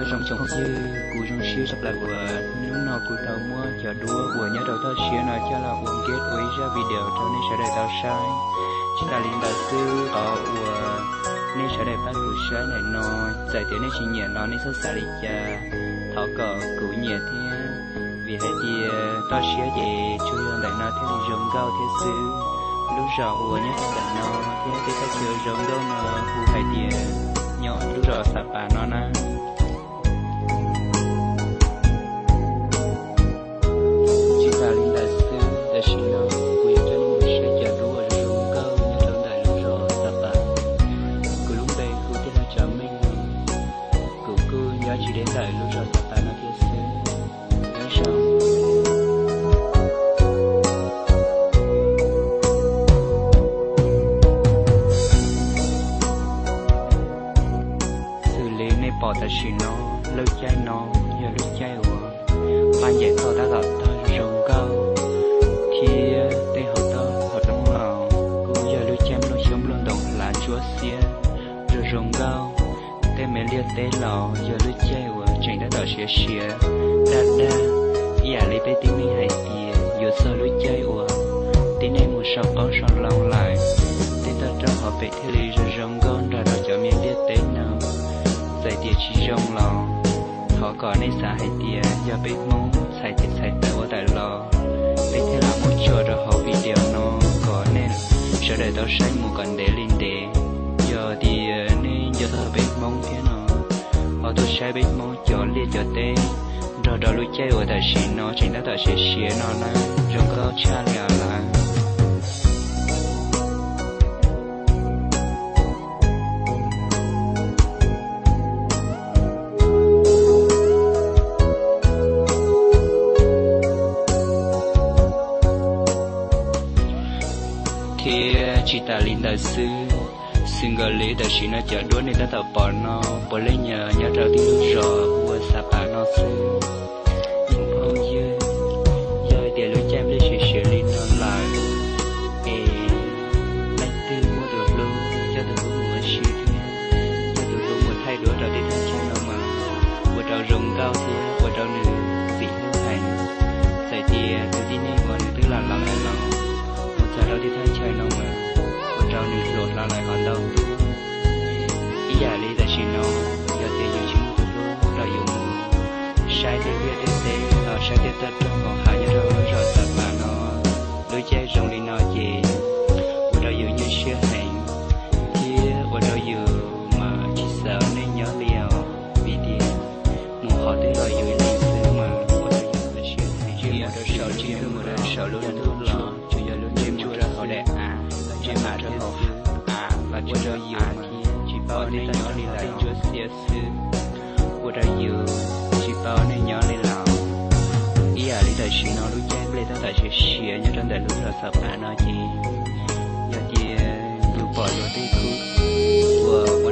Nyob zoo tsoom phooj ywg, kuv zoo siab tshaj plaws uas hnub no kuv tau muab cov duab uas nyob rau toj siab no coj los ua nkeb ua ib zaj video rau nej sawv daws tau saib. Tsis tas li ntawd xwb, qhov uas nej sawv daws pab kuv saib ntawm no, txawm tias nej tsis nyiam los nej txhob xav li cas, thov kom kuv nyiam thiab. Vim hais tias toj siab ces tsuas yog ntawm no thiaj li zoo nkauj thiab xwb. Lub zos uas nyob rau ntawm no thiab tej thaj chaw zoo nkauj no hu hais tias nyob lub zos Xa Pas no na. Tsis tas li ntawd xwb, tam sim no kuv yuav coj nej mus saib cov duab uas zoo nkauj nyob rau ntawm lub zos Xa Pas. Kuv lub npe hu Tiaj Haj Tsav Meej no, kuv kuj nyob tsis deb ntawm lub zos Xa Pas no thiab xwb. Nyob zoo. Xws li nej pom tam sim no, lub caij no yog lub caij uas paj ncaim toj tab tom tawg zoo nkauj, thiab tej hauv toj hauv roob los kuj yog lub caij nplooj xyoob nplooj ntoos hlav ntsuab xiab zoo zoo nkauj. Tej me liaj teb los yog lub caij uas tseem tab tom siav siav daj daj, ib yam li peb tib neeg hais tias yuav txog lub caij uas tib neeg mus sau qaub sau loo lawm, tej toj roob hauv pes thiaj li zoo zoo nkauj nrog rau cov me liaj teb no. Txawm tias tsis zoo los thov kom nej xav hais tias yog peb Hmoob txhais tes txhais taw ua tawm los, peb thiaj los muab tso rau hauv video no kom nej sawv daws tau saib mus kom ntev li ntev. Yog tias nej nco txog peb Hmoob thiab no, ho tuaj saib peb Hmoob cov liaj cov teb nrog rau lub caij uas tam sim no tseem tab tom siav siav no na, zoo nkauj tshaj li os lawm. Thiab tsis tas li ntawd xwb, xws nkaus li tam sim no cov duab nej tab tom pom no puav leej yog nyob rau tib lub zos hu ua Xa Pas no xwb. Tsoom phooj ywg, yog hais tias lub caij nplooj siav siav li no lawm es leej twg muaj tus hlub, coj tus hlub mus ua si thiab coj tus hlub mus thaij duab rau tej thaj chaw no mas ua rau zoo nkauj thiab ua rau nws pim hlub heev. Txawm tias tus tib neeg uas nws twb los laus lawm los mus txog rau tej thaj chaw no mas ua rau nws hluas hlo lawm ho ntau ntuj. Ib yam li tam sim no, yog tias yus tsis muaj tus hlub los yus mus saib tej liaj tej teb los saib tej toj roob hauv hav nyob rau lub zos Xa Pas no, lub caij zoo li no ces ua rau yus nyuaj siab heev thiab ua rau yus mas tsis xav ua neej nyob li os, vim tias mus qhov twg los yus ib leeg xwb mas ua rau yus nyuaj siab heev. Ntsej muag rau saum, ntsej muag rau saum lub ntuj los tsuas yog lub ntsej muag rau hauv daim av, ntsej muag rau hauv av los tsuas yog av thiab tsis paub ua neej nyob li lawm, ntsuab xiab xwb, ua rau yus tsis paub ua neej nyob li lawm. Ib yam li tam sim no lub caij nplej tab tom siav siav nyob rau ntawm lub zos Xa Pas no ces yog tias yus pom luag tej khub uas